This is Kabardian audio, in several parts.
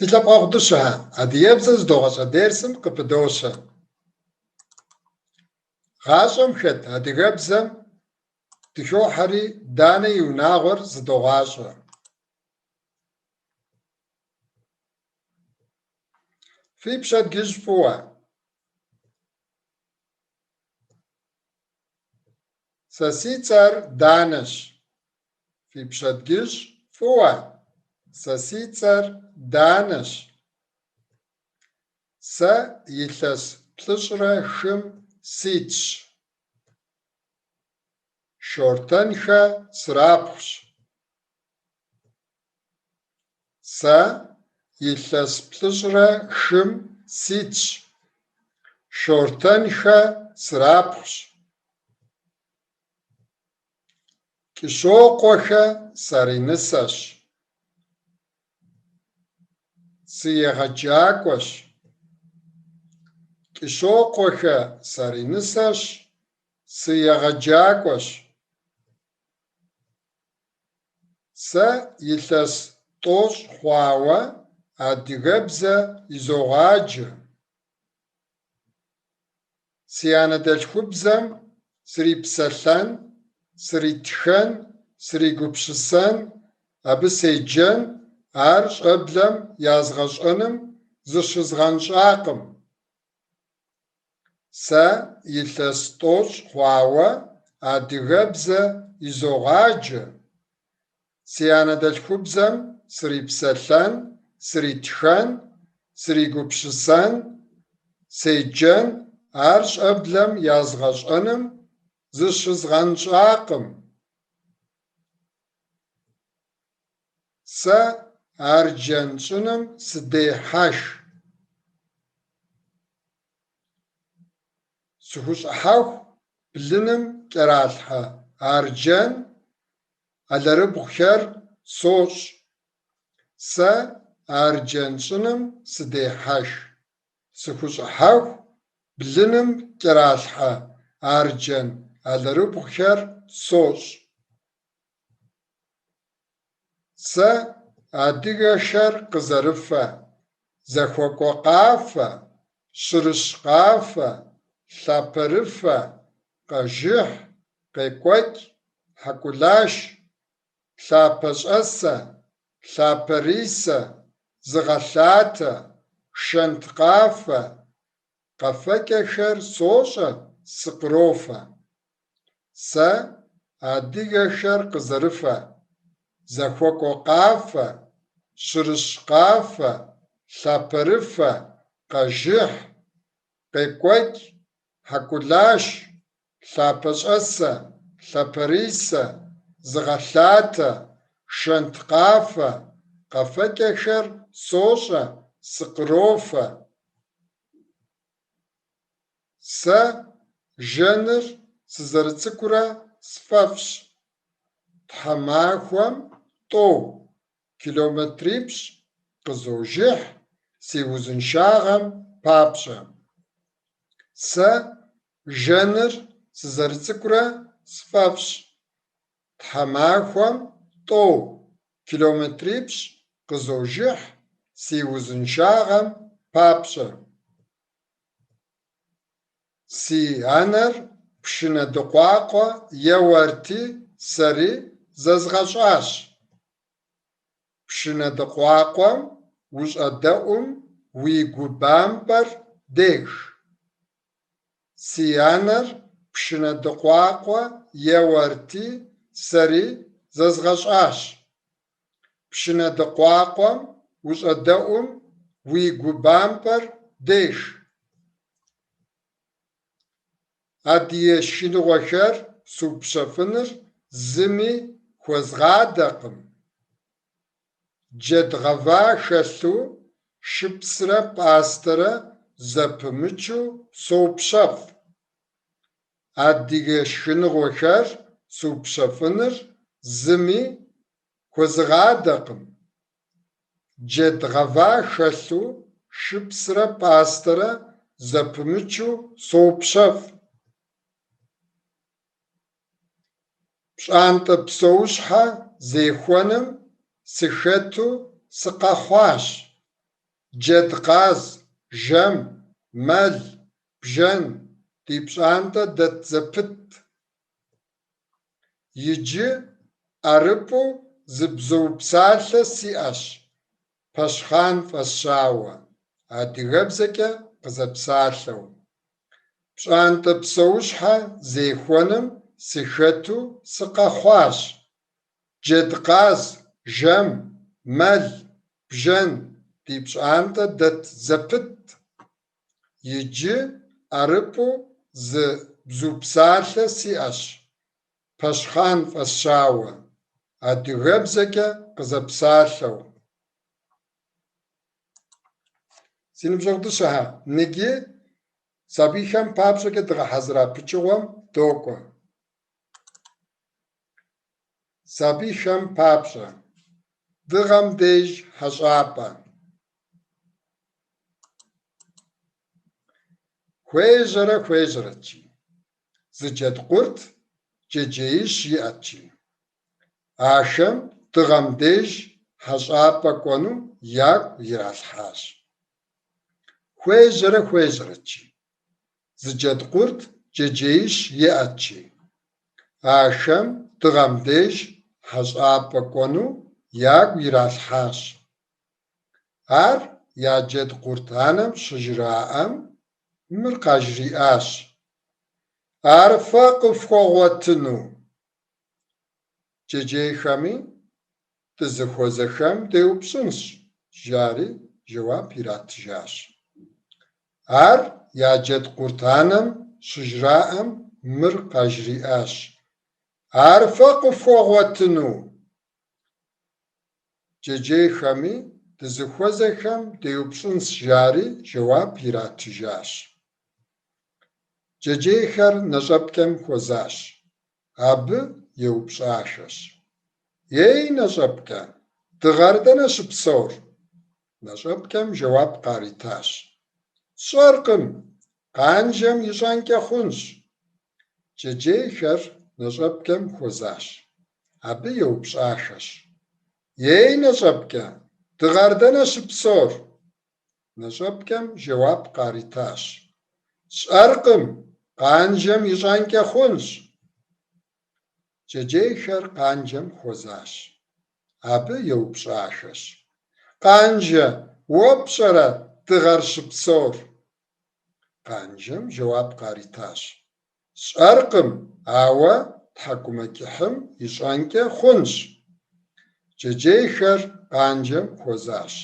Си лъэпкъэгъу дыщэхэ, адыгэбзэ зыдогъэщӏэ дерсым къыпыдощэ. Гъащӏэм хэт адыгэбзэм дыхохьэри, Данэ и унагъуэр зыдогъащӏэ. Фи пщэдджыжь фӏыуэ! Сэ си цӏэр Данэщ. Фи пщэдджыжь фӏыуэ! Сэ си цӏэр Данэщ. Сэ илъэс плӏыщӏрэ хым ситщ. Шортэнхэ срапхъущ. Сэ илъэс плӏыщӏрэ хым ситщ. Шортэнхэ срапхъущ. Кӏыщокъуэхэ саринысэщ. Сыегъэджакӏуэщ. Кӏыщокъуэхэ саринысэщ, сыегъэджакӏуэщ. Сэ илъэс тӏощӏ хъуауэ адыгэбзэ изогъаджэ. Си анэдэлъхубзэм срипсэлъэн, сритхэн, сригупсысэн, абы седжэн, ар щӏэблэм язгъэщӏэным зыщызгъэнщӏакъым. Сэ илъэс тӏощӏ хъуауэ адыгэбзэ изогъаджэ. Си анэдэлъхубзэм срипсэлъэн, сритхэн, сригупсысэн, седжэн, ар щӏэблэм язгъэщӏэным зыщызгъэнщӏакъым. Сэ арджэн щӏыным сыдехьэх. Сыхущӏыхьэху блыным кӏэралъхьэ арджэн алэрыбгъухэр сощӏ. Сэ арджэн щӏыным сыдехьэх. Сыхущӏыхьэху блыным кӏэралъхьэ арджэн алэрыбгъухэр сощӏ. Сэ адыгэхэр къызэрыфэ зэхуэкӏуэ къафэ, щырыщ къафэ, лъапэрыфэ, къэжыхь, къекӏуэкӏ, хьэкӏулаш, лъапэщӏэсэ, лъапэрисэ, зыгъэлъатэ, шэнт къафэ, къэфэкӏэхэр сощӏэ, сыкърофэ. Сэ адыгэхэр къызэрыфэ зэхуэкӏуэ къафэ, щырыщ къафэ, лъапэрыфэ, къэжыхь, къекӏуэкӏ, хьэкӏулаш, лъапэщӏэсэ, лъапэрисэ, зыгъэлъатэ, шэнт къафэ, къэфэкӏэхэр сощӏэ, сыкърофэ. Сэ жэныр сызэрыцӏыкӏурэ сфӏэфӏщ. Тхьэмахуэм тӏэу километрипщӏ къызожыхь си узыншагъэм папщӏэ. Сэ жэныр сызэрыцӏыкӏурэ сфӏэфӏщ. Тхьэмахуэм тӏэу километрипщӏ къызожыхь си узыншагъэм папщӏэ. Си анэр пшынэ дыкъуакъуэ еуэрти, сэри зэзгъэщӏащ. Пшынэ дыкъуакъуэм ущӏэдэӏум уи гу бампӏэр дех. Си анэр пшынэ дыкъуакъуэ еуэрти, сэри зэзгъэщӏащ. Пшынэ дыкъуакъуэм ущӏэдэӏум уи гу бампӏэр дех. Адыгэ шхыныгъуэхэр супщэфӏыныр зыми хуэзгъадэкъым. Джэд гъэва хэлъу шыпсрэ пӏастэрэ зэпымычу соупщэфӏ. Адыгэ шхыныгъуэхэр супщэфӏыныр зыми хуэзгъадэкъым. Джэд гъэва хэлъу шыпсрэ пӏастэрэ зэпымычу соупщэфӏ. Пщӏантӏэ псэущхьэ зехуэным сыхэту сыкъэхъуащ. Джэдкъаз, жэм, мэл, бжэн ди пщӏантӏэ дэт зэпытт. Иджы ӏэрыпӏу зы бзуупсалъэ сиӏэщ, Пэщхъан фӏэсщауэ, адыгэбзэкӏэ къызэпсалъэу. Пщӏантӏэ псэущхьэ зехуэным сыхэту сыкъэхъуащ. Джэдкъаз, жэм, мэл, бжэн ди пщӏантӏэ дэт зэпытт. Иджы ӏэрыпӏу зы бзуупсалъэ сиӏэщ, Пэщхъан фӏэсщауэ, адыгэбзэкӏэ къызэпсалъэу. Си ныбжьэгъу дыщэхэ, ныджы сабийхэм папщӏэкӏэ дгъэхьэзыра пычыгъуэм докӏуэ. Сабийхэм папщӏэ. Дыгъэм деж хьэщӏапӏэ. Хуежьэрэ хуежьэрэт, жи. Зы джэдкъурт джэджьеищ иӏэт, жи. Ахэм дыгъэм деж хьэщӏапӏэ кӏуэну ягу иралъхьащ. Хуежьэрэ хуежьэрэт, жи. Зы джэдкъурт джэджьеищ иӏэт, жи. Ахэм дыгъэм деж хьэщӏапӏэ кӏуэну ягу иралъхьащ. Ар я джэдкъурт анэм щыжраӏэм, мыр къажриӏащ: Ар фэ къыфхуэгъуэтыну? Джэджьейхэми дызыхуэзэхэм деупщӏынщ, жари жэуап иратыжащ. Ар я джэдкъурт анэм щыжраӏэм, мыр къажриӏащ: Ар фэ къыфхуэгъуэтыну? Джэджьейхэми дызыхуэзэхэм деупщӏынщ, жари жэуап иратыжащ. Джэджьейхэр нэщӏэпкӏэм хуэзащ. Абы еупщӏахэщ: Ей, нэщӏэпкӏэ, дыгъэр дэнэ щыпсэур? Нэщӏэпкӏэм жэуап къаритащ: Сщӏэркъым, къанжэм ищӏэнкӏэ хъунщ. Джэджьейхэр нэщӏэпкӏэм хуэзащ. Абы еупщӏахэщ: Ей, нэщӏэпкӏэ, дыгъэр дэнэ щыпсэур? Нэщӏэпкӏэм жэуап къаритащ: Сщӏэркъым, къанжэм ищӏэнкӏэ хъунщ. Джэджьейхэр къанжэм хуэзащ. Абы еупщӏахэщ: Къанжэ, уэ пщӏэрэ дыгъэр щыпсэур? Къанжэм жэуап къаритащ: Сщӏэркъым, ауэ тхьэкӏумэкӏыхьым ищӏэнкӏэ хъунщ. Джэджьейхэр къанжэм хуэзащ.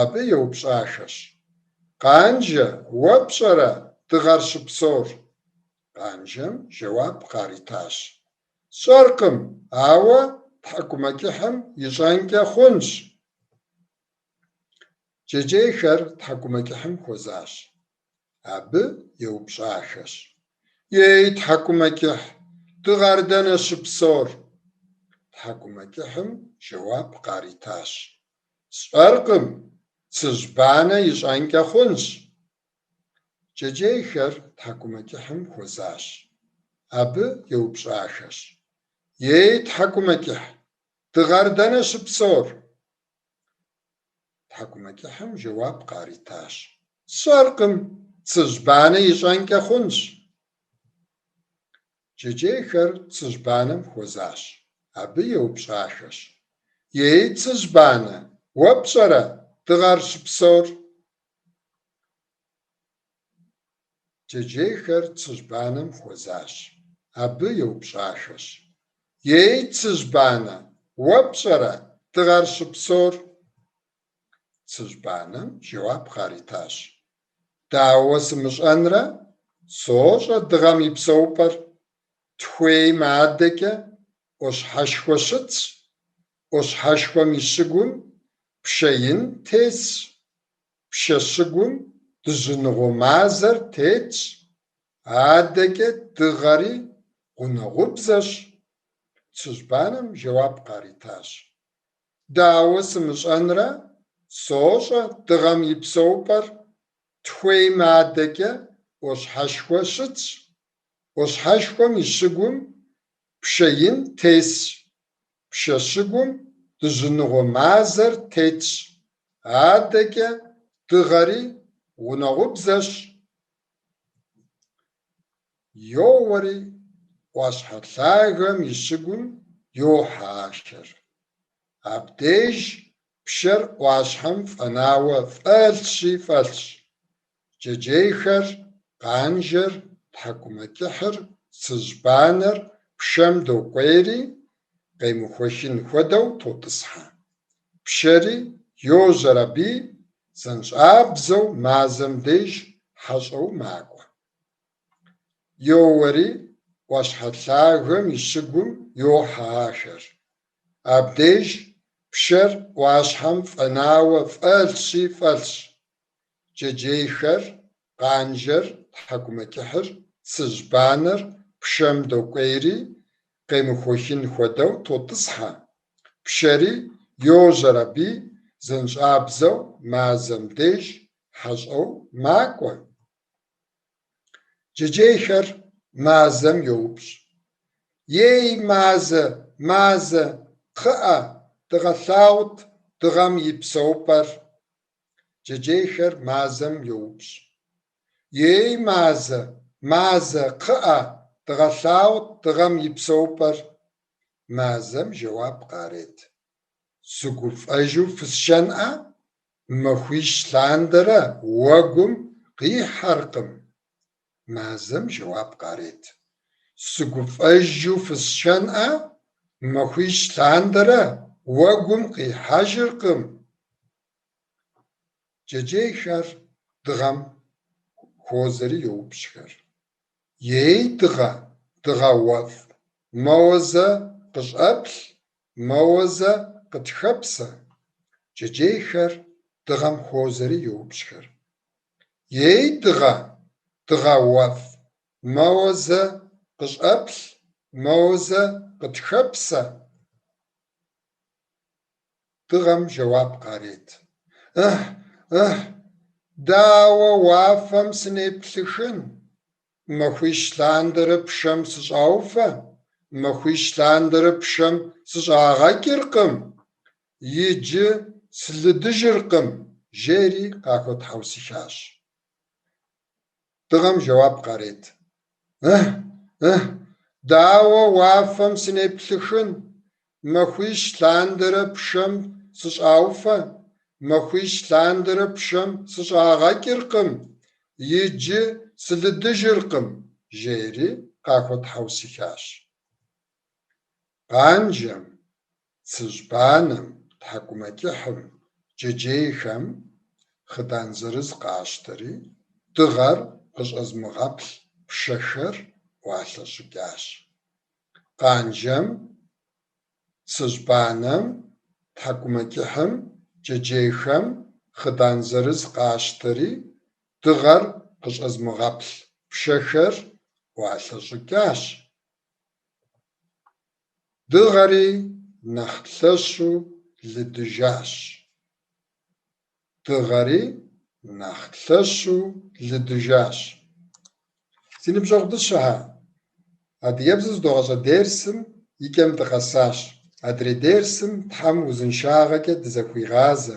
Абы еупщӏахэщ: Къанжэ, уэ пщӏэрэ дыгъэр щыпсэур? Къанжэм жэуап къаритащ: Сщӏэркъым, ауэ тхьэкӏумэкӏыхьым ищӏэнкӏэ хъунщ. Джэджьейхэр тхьэкӏумэкӏыхьым хуэзащ. Абы еупщӏахэщ: Ей, тхьэкӏумэкӏыхь, дыгъэр дэнэ щыпсэур? Тхьэкӏумэкӏыхьым жэуап къаритащ: Сщӏэркъым, цыжьбанэ ищӏэнкӏэ хъунщ. Джэджьейхэр тхьэкӏумэкӏыхьым хуэзащ. Абы еупщӏахэщ: Ей, тхьэкӏумэкӏыхь, дыгъэр дэнэ щыпсэур? Тхьэкӏумэкӏыхьым жэуап къаритащ: Сщӏэркъым, цыжьбанэ ищӏэнкӏэ хъунщ. Джэджьейхэр цыжьбанэм хуэзащ. Абы еупщӏахэщ: Ей, цыжьбанэ, уэ пщӏэрэ дыгъэр щыпсэур? Джэджьейхэр цыжьбанэм хуэзащ. Абы еупщӏахэщ: Ей, цыжьбанэ, уэ пщӏэрэ дыгъэр щыпсэур? Цыжьбанэм жэуап къаритащ: Дауэ сымыщӏэнрэ? Сощӏэ дыгъэм и псэупӏэр. Тхуейм адэкӏэ ӏуащхьэшхуэ щытщ. ӏуащхьэшхуэм и щыгум пшэ ин тесщ. Пшэ щыгум дыжьыныгъуэ мазэр тетщ, адэкӏэ дыгъэри гъунэгъубзэщ. Цыжьбанэм жэуап къаритащ: Дауэ сымыщӏэнрэ? Сощӏэ дыгъэм и псэупӏэр. Тхуейм адэкӏэ ӏуащхьэшхуэ щытщ. ӏуащхьэшхуэм и щыгум пшэ ин тесщ. Пшэ щыгум дыжьыныгъуэ мазэр тетщ, адэкӏэ Дыгъэри гъунэгъубзэщ. Йоуэри, ӏуащхьэ лъагэм и щыгум йохьэ ахэр. Абдеж пшэр ӏуащхьэм фӏэнауэ фӏэлъщи фӏэлъщ. Джэджьейхэр, къанжэр, тхьэкӏумэкӏыхьыр, цыжьбанэр пшэм докӏуейри, къемыхуэхын хуэдэу тотӏысхьэ. Пшэри йожьэр аби, занщӏабзэу мазэм деж хьэщӏэу макӏуэ. Йоуэри, ӏуащхьэ лъагэм и щыгум йохьэ ахэр. Абдеж пшэр ӏуащхьэм фӏэнауэ фӏэлъщи фӏэлъщ. Джэджьейхэр, къанжэр, тхьэкӏумэкӏыхьыр, цыжьбанэр пшэм докӏуейри, къемыхуэхын хуэдэу тотӏысхьэ. Пшэри йожьэр аби, занщӏабзэу мазэм деж хьэщӏэу макӏуэ. Джэджьейхэр мазэм йоупщӏ: Ей, мазэ, мазэ, кхъыӏэ, дыгъэлъагъут дыгъэм и псэупӏэр. Джэджьейхэр мазэм йоупщӏ: Ей, мазэ, мазэ, кхъыӏэ, дыгъэлъагъут дыгъэм и псэупӏэр. Мазэм жэуап къарет: Сыгуфӏэжу фысшэнӏэ, махуищ лъандэрэ уэгум къихьэркъым. Мазэм жэуап къарет: Сыгуфӏэжу фысшэнӏэ, махуищ лъандэрэ уэгум къихьэжыркъым. Джэджьейхэр дыгъэм хуозэри йоупщӏхэр: Ей, дыгъэ, дыгъэ уэфӏ, моуэ зэ къыщӏэплъ, моуэ зэ къытхэпсэ. Джэджьейхэр дыгъэм хуозэри йоупщӏхэр: Ей, дыгъэ, дыгъэ уэфӏ, моуэ зэ къыщӏэплъ, моуэ зэ къытхэпсэ. Дыгъэм жэуап къарет: Ыхь, ыхь, дауэ уафэм сынеплъыхын? Махуищ лъандэрэ пшэм сыщӏауфэ, махуищ лъандэрэ пшэм сыщӏагъэкӏыркъым, иджы сылыдыжыркъым, жери къахуэтхьэусыхащ. Дыгъэм жэуап къарет: Ыхь, ыхь, дауэ уафэм сынеплъыхын? Махуищ лъандэрэ пшэм сыщӏауфэ, махуищ лъандэрэ пшэм сыщӏагъэкӏыркъым, иджы сылыдыжыркъым, жери къахуэтхьэусыхащ. Къанжэм, цыжьбанэм, тхьэкӏумэкӏыхьым, джэджьейхэм хъыдан зырыз къащтэри, дыгъэр къыщӏэзымыгъэплъ пшэхэр ӏуалъэщӏыкӏащ. Къанжэм, цыжьбанэм, тхьэкӏумэкӏыхьым, джэджьейхэм хъыдан зырыз къащтэри, дыгъэр къыщӏэзымыгъэплъ пшэхэр ӏуалъэщӏыкӏащ. Дыгъэри нэхъ лъэщу лыдыжащ. Дыгъэри нэхъ лъэщу лыдыжащ. Си ныбжьэгъу дыщэхэ, адыгэбзэ зыдогъэщӏэ дерсым и кӏэм дыкъэсащ. Адрей дерсым Тхьэм узыншагъэкӏэ дызэхуигъазэ.